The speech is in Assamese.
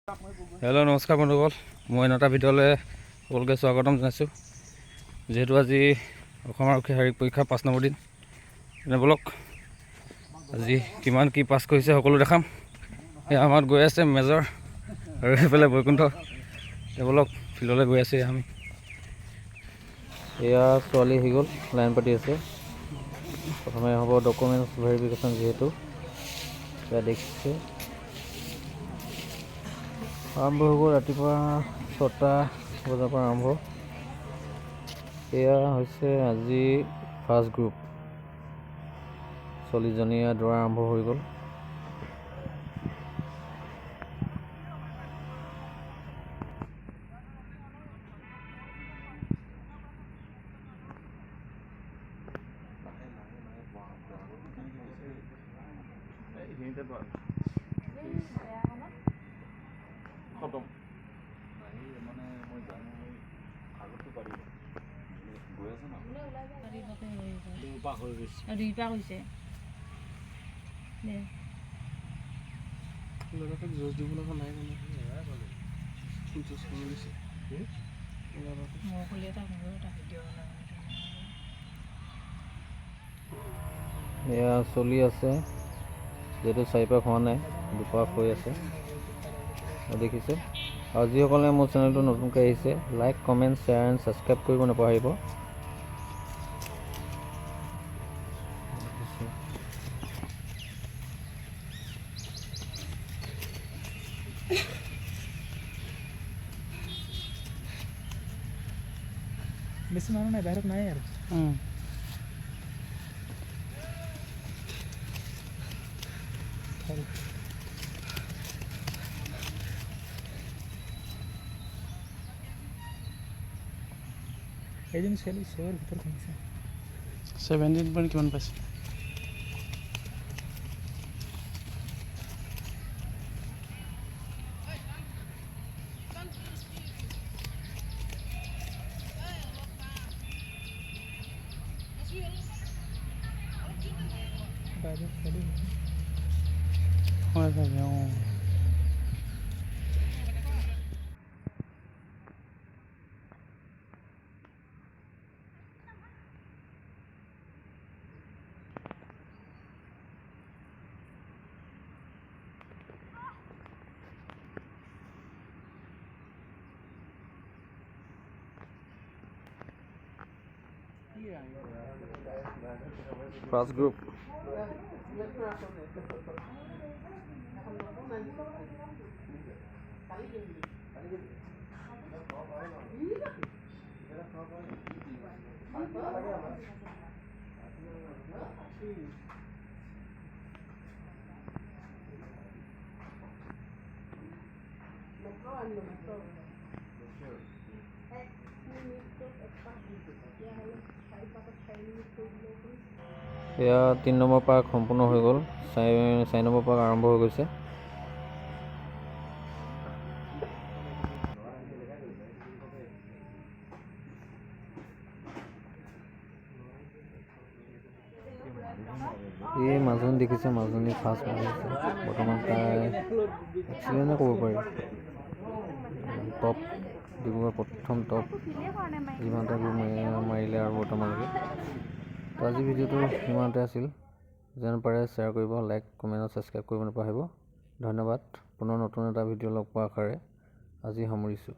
হেল্ল', নমস্কাৰ বন্ধুসকল। মই অন্য এটা ভিডিঅ'লৈ সকলোকে স্বাগতম জনাইছোঁ। যিহেতু আজি অসম আৰক্ষী শাৰীৰিক পৰীক্ষাৰ 5 নম্বৰ দিন, তেনে বলক, আজি কিমান কি পাছ কৰিছে সকলো দেখাম। এই আমাৰ গৈ আছে মেজৰ আৰু সেইফালে বৈকুণ্ঠ। এতিয়া বলক, ফিল্ডলৈ গৈ আছোঁ আমি। এয়া ছোৱালী আহি গ'ল, লাইন পাতি আছে। প্ৰথমে হ'ব ডকুমেণ্টছ ভেৰিফিকেশ্যন। যিহেতু এয়া দেখিছে, আৰম্ভ হৈ গ'ল ৰাতিপুৱা 6টা বজাৰ পৰা আৰম্ভ। এয়া হৈছে আজি ফাৰ্ষ্ট গ্ৰুপ, 40জনীয়া দৌৰা আৰম্ভ হৈ গ'ল। খতম। মানে মই জানো, আগতো পাৰিব গৈ আছে ন। দুপাক হৈ গৈছে। দুই পাক হৈছে দে। ল'ৰাটোক যুঁজ দিব লগা নাই, মানে যুঁজ কমি গৈছে ল'ৰাটো। মই খুলি এটা, মোৰো এটা ভিডিঅ' বনাম। এয়া চলি আছে। যিহেতু চাৰিপাক হোৱা নাই, দুপাক হৈ আছে, দেখিছে। আৰু যিসকলে মোৰ চেনেলটো নতুনকৈ আহিছে, like, comment, share and subscribe কৰিব নাপাহৰিব। দেখিছে। বেছি মানুহ নাই, বাহিৰত নাই আৰু। হ'ল। এইজনী ছোৱালী 6ৰ ভিতৰত সোমাইছে। 17 পইণ্ট কিমান পাইছে? বাহিৰত ছোৱালী। হয় চাগে, অঁ। First group. এয়া 3 নম্বৰ পাক সম্পূৰ্ণ হৈ গ'ল, 4 নম্বৰ পাক আৰম্ভ হৈ গৈছে। এই মাজনী দেখিছে, মাজনী ফাৰ্ষ্ট মাৰিছে। বৰ্তমান তাই এক্সিলেণ্টে ক'ব পাৰি। টপ, ডিব্ৰুগড় প্ৰথম টপ যিমানটা গ্ৰুপ মাৰিলে আৰু বৰ্তমানলৈকে। তো আজি ভিডিঅ'টো ইমানতে আছিল। যেন পাৰে শ্বেয়াৰ কৰিব, লাইক, কমেণ্ট আৰু ছাবস্ক্ৰাইব কৰিব নাপাহৰিব। ধন্যবাদ। পুনৰ নতুন এটা ভিডিঅ' লগ পোৱাৰ আশাৰে আজি সামৰিছোঁ।